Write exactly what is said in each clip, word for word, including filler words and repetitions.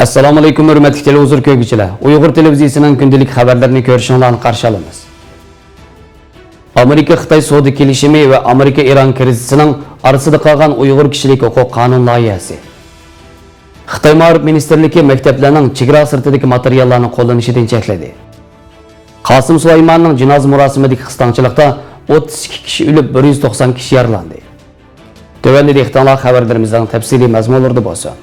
ئەسسالامۇئەلەيكۇم، ھۆرمەتلىك تېلېۋىزور كۆرگۈچىلەر. ئۇيغۇر تېلېۋىزىيىسىنىڭ كۈندىلىك خەۋەرلىرىنى كۆرۈشۈڭلارنى قارشى ئالىمىز. ئامېرىكا-خىتاي سودا كېلىشىمى ۋە ئامېرىكا-ئىران كىرىزىسىنىڭ ئارىسىدا قالغان ئۇيغۇر كىشىلىك ھوقۇق قانۇن لايىھەسى. خىتاي مائارىپ مىنىستىرلىكى مەكتەپلەرنىڭ چېگرا سىرتىدىكى ماتېرىياللارنى قوللىنىشىدىن چەكلىدى. قاسىم سۇلايماننىڭ جىنازا مۇراسىمىدىكى قىستاڭچىلىقتا ئوتتۇز ئىككى كىشى ئۆلۈپ، بىر يۈز توقسان كىشى يارىلاندى. تۆۋەندە دىققىتىڭلار خەۋەرلىرىمىزنىڭ تەپسىلىي مەزمۇنلىرىدا بولسۇن.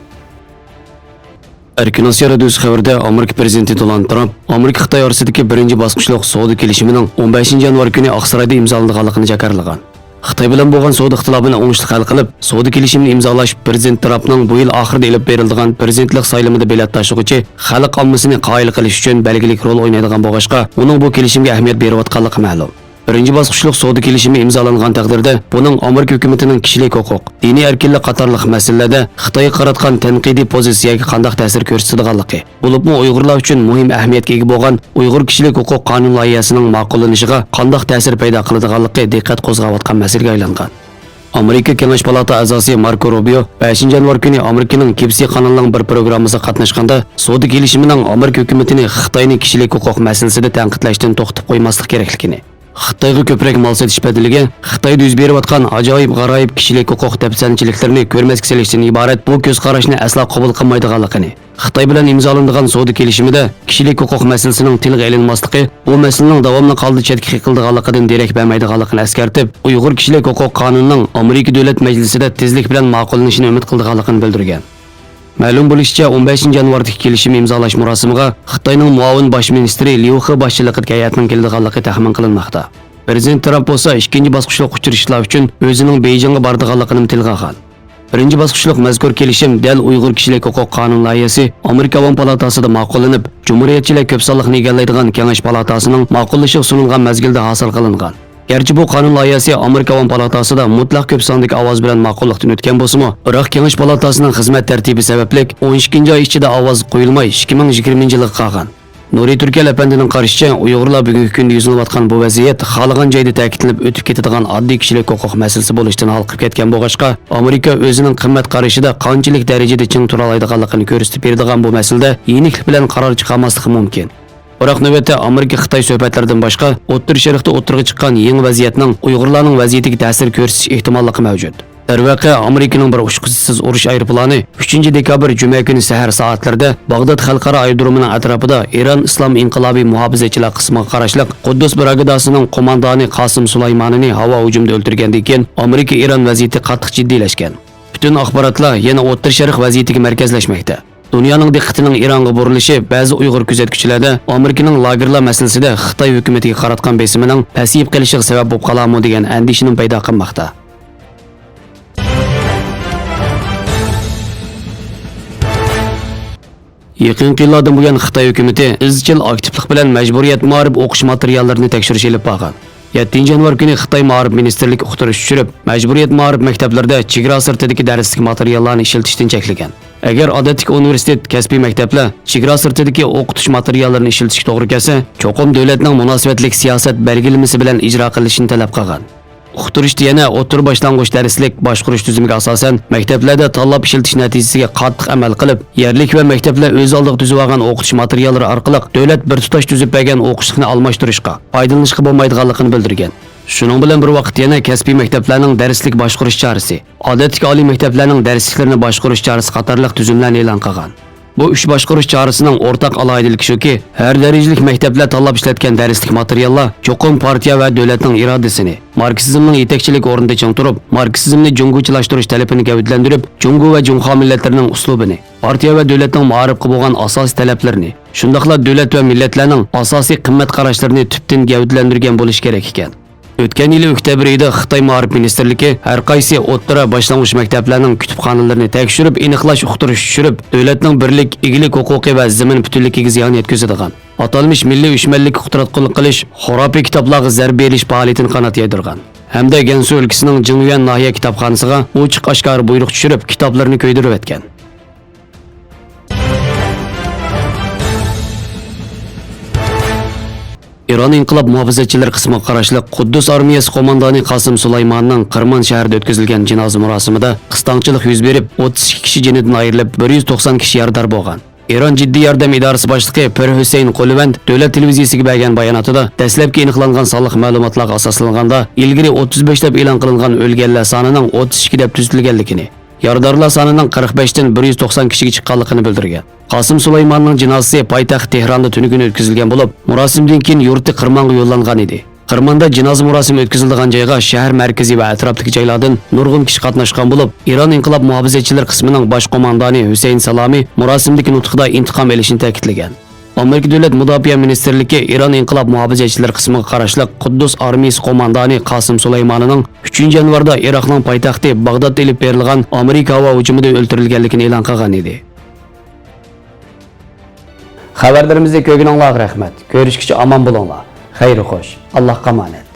ئەركىن ئاسىيا رادىيوسى خەۋىرىدە ئامېرىكا پىرېزىدېنتى دونالد ترامپ ئامېرىكا-خىتاي ئارىسىدىكى بىرىنچى باسقۇچلۇق سودا كېلىشىمىنىڭ ئون بەشىنچى يانۋار كۈنى ئاقسارايدا ئىمزالىنىدىغانلىقىنى جاكارلىغان. خىتاي بىلەن بولغان سودا ئىختىلاپىنى ئوڭۇشلۇق ھەل قىلىپ، سودا كېلىشىمىنى ئىمزالاش پىرېزىدېنت ترامپنىڭ بۇ يىل ئاخىرىدا ئېلىپ بېرىلىدىغان پىرېزىدېنتلىق سايلىمىدا بېلەت تاشلىغۇچى خەلق ئاممىسىنى قايىل قىلىش ئۈچۈن بەلگىلىك رول ئوينايدىغان بولغاچقا، ئۇنىڭ بۇ كېلىشىمگە ئەھمىيەت بېرىۋاتقانلىقى مەلۇم. بىرىنچى باسقۇچلۇق سودا كېلىشىمى ئىمزالانغان تەقدىردە، بۇنىڭ ئامېرىكا ھۆكۈمىتىنىڭ كىشىلىك ھوقۇق، دىنىي ئەركىنلىك قاتارلىق مەسىلىلەردە خىتايغا قاراتقان تەنقىدىي پوزىتسىيەگە قانداق تەسىر كۆرسىتىدىغانلىقى، بولۇپمۇ ئۇيغۇرلار ئۈچۈن مۇھىم ئەھمىيەتكە ئىگە بولغان ئۇيغۇر كىشىلىك ھوقۇق قانۇن لايىھەسىنىڭ ماقۇللىنىشىغا قانداق تەسىر پەيدا قىلىدىغانلىقى دىققەت قوزغاۋاتقان مەسىلىگە ئايلانغان. ئامېرىكا كېڭەش پالاتا ئەزاسى ماركو روبىيو بەشىنچى يانۋار كۈنى ئامېرىكىنىڭ كېي بى سى قانىلىنىڭ بىر پروگراممىسىغا قاتناشقاندا، سودا كېلىشىمىنىڭ ئامېرىكا ھۆكۈمىتىنى خىتاينى كىشىلىك ھوقۇق مەسىلىسىدە تەنقىدلەشتىن توختىتىپ قويماسلىق كېرەكلىكىنى، خىتايغا كۆپرەك مال سېتىش بەدىلىگە خىتايدا يۈز بېرىۋاتقان ئاجايىپ-غارايىپ كىشىلىك ھوقۇق دەپسەندىچىلىكلىرىنى كۆرمەسكە سېلىشتىن ئىبارەت بۇ كۆز قاراشنى ئەسلا قوبۇل قىلمايدىغانلىقىنى، خىتاي بىلەن ئىمزالىنىدىغان سودا كېلىشىمىدە كىشىلىك ھوقۇق مەسىلىسىنىڭ تىلغا ئېلىنماسلىقى بۇ مەسىلىنىڭ داۋاملىق ھالدا چەتكە قېقىلىدىغانلىقىدىن دېرەك بەرمەيدىغانلىقىنى ئەسكەرتىپ، ئۇيغۇر كىشىلىك ھوقۇق قانۇنىنىڭ ئامېرىكا دۆلەت مەجلىسىدە تېزلىك بىلەن ماقۇللىنىشىنى ئۈمىد قىلىدىغانلىقىنى بىلدۈرگەن. مەلۇم بولۇشىچە، ئون بەشىنچى يانۋاردىكى كېلىشىم ئىمزالاش مۇراسىمىغا خىتاينىڭ مۇئاۋىن باش مىنىستىرى ليۇ خې باشچىلىقىدىكى ھەيئەتنىڭ كېلىدىغانلىقى تەخمىن قىلىنماقتا. پىرېزىدېنت ترامپ بولسا ئىككىنچى باسقۇچلۇق ئۇچرىشىشلار ئۈچۈن ئۆزىنىڭ بېيجىڭغا بارىدىغانلىقىنىمۇ تىلغا ئالغان. بىرىنچى باسقۇچلۇق مەزكۇر كېلىشىم دەل ئۇيغۇر كىشىلىك ھوقۇق قانۇن لايىھەسى ئامېرىكا ئاۋام پالاتاسىدا ماقۇللىنىپ، جۇمھۇرىيەتچىلەر كۆپ سانلىقنى ئىگىلەيدىغان كېڭەش پالاتاسىنىڭ ماقۇللىشىغا سۇنۇلغان مەزگىلدە ھاسىل قىلىنغان. گەرچە بۇ قانۇن لايىھەسى ئامېرىكا ئاۋام پالاتاسىدا مۇتلەق كۆپ ساندىكى ئاۋاز بىلەن ماقۇللۇقتىن ئۆتكەن بولسىمۇ، بىراق كېڭەش پالاتاسىنىڭ خىزمەت تەرتىپى سەۋەبلىك ئون ئىككىنچى ئاي ئىچىدە ئاۋاز قويۇلماي، ئىككى مىڭ يىگىرمىنچى يىلغا قالغان. نۇرى تۈركەل ئەپەندىنىڭ قارىشىچە، ئۇيغۇرلار بۈگۈنكى كۈندە يۈزلىنىۋاتقان بۇ ۋەزىيەت خالىغان جايدا تەكىتلىنىپ ئۆتۈپ كېتىدىغان ئاددىي كىشىلىك ھوقۇق مەسىلىسى بولۇشتىن ھالقىپ كەتكەن بولغاچقا، ئامېرىكا ئۆزىنىڭ قىممەت قارىشىدا قانچىلىك دەرىجىدە چىڭ تۇرالايدىغانلىقىنى كۆرسىتىپ بېرىدىغان بۇ مەسىلىدە يېنىكلىك بىلەن قارار چىقارماسلىقى مۇمكىن. بىراق نۆۋەتتە ئامېرىكا-خىتاي سۆھبەتلىرىدىن باشقا، ئوتتۇرا شەرقتە ئوتتۇرىغا چىققان يېڭى ۋەزىيەتنىڭ ئۇيغۇرلارنىڭ ۋەزىيىتىگە تەسىر كۆرسىتىش ئېھتىماللىقى مەۋجۇت. دەرۋەقە، ئامېرىكىنىڭ بىر ئۇچقۇچىسىز ئۇرۇش ئايروپىلانى ئۈچىنچى دېكابىر جۈمە كۈنى سەھەر سائەتلىرىدە باغداد خەلقئارا ئايرودرومىنىڭ ئەتراپىدا ئىران ئىسلام ئىنقىلابى مۇھاپىزەتچىلەر قىسمىغا قاراشلىق قۇددۇس براگاداسىنىڭ قوماندانى قاسىم سۇلايمانىنى ھاۋا ھۇجۇمىدا ئۆلتۈرگەندىن كېيىن، ئامېرىكا-ئىران ۋەزىيىتى قاتتىق جىددىيلەشكەن. پۈتۈن ئاخباراتلار يەنە ئوتتۇرا شەرق ۋەزىيىتىگە مەركەزلەشمەكتە. دۇنيانىڭ دىققىتىنىڭ ئىرانغا بۇرۇلۇشى بەزى ئۇيغۇر كۆزەتكۈچىلەردە ئامېرىكىنىڭ لاگېرلار مەسىلىسىدە خىتاي ھۆكۈمىتىگە قاراتقان بېسىمىنىڭ پەسىيىپ قېلىشىغا سەۋەب بولۇپ قالارمۇ دېگەن ئەندىشىنىمۇ پەيدا قىلماقتا. يېقىنقى يىللاردىن بۇيان خىتاي ھۆكۈمىتى ئىزچىل ئاكتىپلىق بىلەن مەجبۇرىيەت مائارىپ ئوقۇش ماتېرىياللىرىنى تەكشۈرۈش ئېلىپ بارغان. يەتتىنچى يانۋار كۈنى خىتاي مائارىپ مىنىستىرلىكى ئۇقتۇرۇش چۈشۈرۈپ، مەجبۇرىيەت مائارىپ مەكتەپلىرىدە چېگرا سىرتىدىكى دەرسلىك ماتېرىياللارنى ئىشلىتىشتىن چەكلىگەن. ئەگەر ئادەتتىكى ئۇنىۋېرسىتېت، كەسپىي مەكتەپلەر چېگرا سىرتىدىكى ئوقۇتۇش ماتېرىياللىرىنى ئىشلىتىشكە توغرا كەلسە، چوقۇم دۆلەتنىڭ مۇناسىۋەتلىك سىياسەت بەلگىلىمىسى بىلەن ئىجرا قىلىنىشىنى تەلەپ قىلغان. ئۇقتۇرۇشتا يەنە ئوتتۇرا باشلانغۇچ دەرسلىك باشقۇرۇش تۈزۈمىگە ئاساسەن، مەكتەپلەردە تاللاپ ئىشلىتىش نەتىجىسىگە قاتتىق ئەمەل قىلىپ، يەرلىك ۋە مەكتەپلەر ئۆز ئالدىغا تۈزۈۋالغان ئوقۇتۇش ماتېرىياللىرى ئارقىلىق دۆلەت بىر تۇتاش تۈزۈپ بەرگەن ئوقۇشلۇقنى ئالماشتۇرۇشقا، پايدىلىنىشقا بولمايدىغانلىقىنى بىلدۈرگەن. شۇنىڭ بىلەن بىر ۋاقىتتا يەنە كەسپىي مەكتەپلەرنىڭ دەرسلىك باشقۇرۇش چارىسى، ئادەتتىكى ئالىي مەكتەپلەرنىڭ دەرسلىكلىرىنى باشقۇرۇش چارىسى قاتارلىق تۈزۈملەرنى ئېلان قىلغان. بۇ ئۈچ باشقۇرۇش چارىسىنىڭ ئورتاق ئالاھىدىلىكى شۇكى، ھەر دەرىجىلىك مەكتەپلەر تاللاپ ئىشلەتكەن دەرسلىك ماتېرىياللار چوقۇم پارتىيە ۋە دۆلەتنىڭ ئىرادىسىنى، ماركسىزمنىڭ يېتەكچىلىك ئورنىدا چىڭ تۇرۇپ، ماركسىزمنى جۇڭگوچىلاشتۇرۇش تەلىپىنى گەۋدىلەندۈرۈپ، جۇڭگو ۋە جۇڭخۇا مىللەتلىرىنىڭ ئۇسلۇبىنى، پارتىيە ۋە دۆلەتنىڭ مائارىپقا بولغان ئاساسىي تەلەپلىرىنى، شۇنداقلا دۆلەت ۋە مىللەتلەرنىڭ ئاساسىي قىممەت قاراشلىرىنى تۈپتىن گەۋدىلەندۈرگەن بولۇشى كېرەك ئىكەن. ئۆتكەن يىلى ئۆكتەبىر ئېيىدا خىتاي مائارىپ مىنىستىرلىكى ھەر قايسى ئوتتۇرا، باشلانغۇچ مەكتەپلەرنىڭ كۇتۇپخانىلىرىنى تەكشۈرۈپ، ئېنىقلاش ئۇقتۇرۇش چۈشۈرۈپ، دۆلەتنىڭ بىرلىك، ئىگىلىك ھوقۇقى ۋە زېمىن پۈتۈنلۈكىگە زىيان يەتكۈزىدىغان، ئاتالمىش مىللىي ئۆچمەنلىككە ئۇقتۇرۇتقۇلۇق قىلىش، خۇراپىي كىتابلارغا زەربە بېرىش پائالىيىتىنى قانات يايدۇرغان ھەمدە گەنسۇ ئۆلكىسىنىڭ جىڭيۈەن ناھىيە كىتابخانىسىغا ئوچۇق-ئاشكارا بۇيرۇق چۈشۈرۈپ، كىتابلىرىنى كۆيدۈرۈۋەتكەن. ئىران ئىنقىلاب مۇھاپىزەتچىلىرى قىسمىغا قاراشلىق قۇددۇس ئارمىيەسى قوماندانى قاسىم سۇلايمانىنىڭ قىرمان شەھىرىدە ئۆتكۈزۈلگەن جىنازا مۇراسىمىدا قىستاڭچىلىق يۈز بېرىپ، ئوتتۇز ئىككى كىشى جېنىدىن ئايرىلىپ، بىر يۈز توقسان كىشى يارىدار بولغان. ئىران جىددىي ياردەم ئىدارىسى باشلىقى پىر ھۈسەين قۇلىۋەند دۆلەت تېلېۋىزىيىسىگە بەرگەن باياناتىدا، دەسلەپكى ئېنىقلانغان سانلىق مەلۇماتلارغا ئاساسلانغاندا، ئىلگىرى ئوتتۇز بەش دەپ ئېلان قىلىنغان ئۆلگەنلەر سانىنىڭ ئوتتۇز ئىككى دەپ تۈزىتىلگەنلىكىنى، يارىدارلار سانىنىڭ قىرىق بەشتىن بىر يۈز توقسان كىشىگە چىققانلىقىنى بىلدۈرگەن. قاسىم سۇلايماننىڭ جىنازىسى پايتەخت تېھراندا تۈنۈگۈن ئۆتكۈزۈلگەن بولۇپ، مۇراسىمدىن كېيىن يۇرتى قىرمانغا يوللانغان ئىدى. قىرماندا جىنازا مۇراسىمى ئۆتكۈزۈلىدىغان جايغا شەھەر مەركىزى ۋە ئەتراپتىكى جايلاردىن نۇرغۇن كىشى قاتناشقان بولۇپ، ئىران ئىنقىلاب مۇھاپىزەتچىلىرى قىسمىنىڭ باش قوماندانى ھۈسەيىن سالامى مۇراسىمدىكى نۇتقىدا ئىنتىقام ئېلىشىنى تەكىتلىگەن. ئامېرىكا دۆلەت مۇداپىئە مىنىستىرلىكى ئىران ئىنقىلاب مۇھاپىزەتچىلىرى قىسمىغا قاراشلىق قۇددۇس ئارمىيىسى قوماندانى قاسىم سۇلايمانىنىڭ ئۈچىنچى يانۋاردا ئىراقنىڭ پايتەختى باغدادتا ئېلىپ بېرىلغان ئامېرىكا ھاۋا ھۇجۇمىدا ئۆلتۈرۈلگەنلىكىنى ئېلان قىلغان ئىدى. خەۋەرلىرىمىزنى كۆرگىنىڭلارغا رەھمەت. كۆرۈشكىچە ئامان بولۇڭلار. خەير خوش. ئاللاھقا ئامانەت.